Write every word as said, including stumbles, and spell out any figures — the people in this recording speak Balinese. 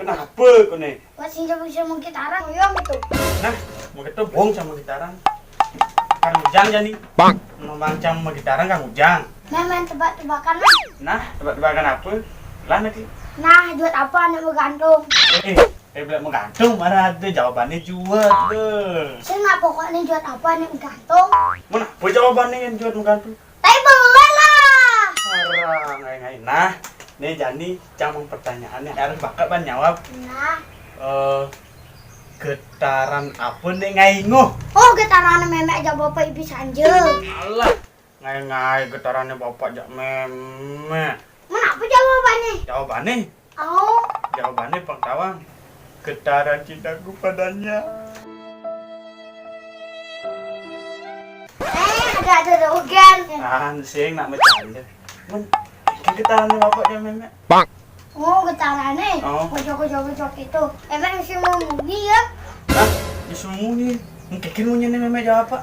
Kenapa kau nih? Buat sing coba sama gitaran, yang itu. Nah, mau kita bohong sama gitaran. Kan ujang jani. Bang. Mau macam sama gitaran kan ujang. Main-main tebak-tebakan lah. Nah, tebak-tebakan apa? Lah nanti. Nah, juat apa anak menggantung? Eh, eh, eh, belak menggantung mana ada jawabannya juat tuh. Saya nggak pokoknya juat apa anak menggantung. Mana apa jawabannya yang juat menggantung? Tapi boleh lah. Orang ngai-ngai. Nah, nih jani cang pertanyaannya harus bakat ban jawab. Nah. Eh, getaran apa nih ngai ngoh? Oh, getaran memek aja bapak ibu sanjil. Alah, ngai-ngai getarannya bapak jak memek. Mana apa jawabannya? Jawabannya? Oh. Jawabannya pang tawang. Getaran cintaku padanya. Eh, ada ada dogen. Tahan sing nak bercanda. Men, getarannya bapak jak memek. Bang. Oh, getarannya. Oh. Gojok gojok gojok itu. Emang si mau muni ya? Hah? Disuruh muni. Mungkin muni nih memek jawab apa?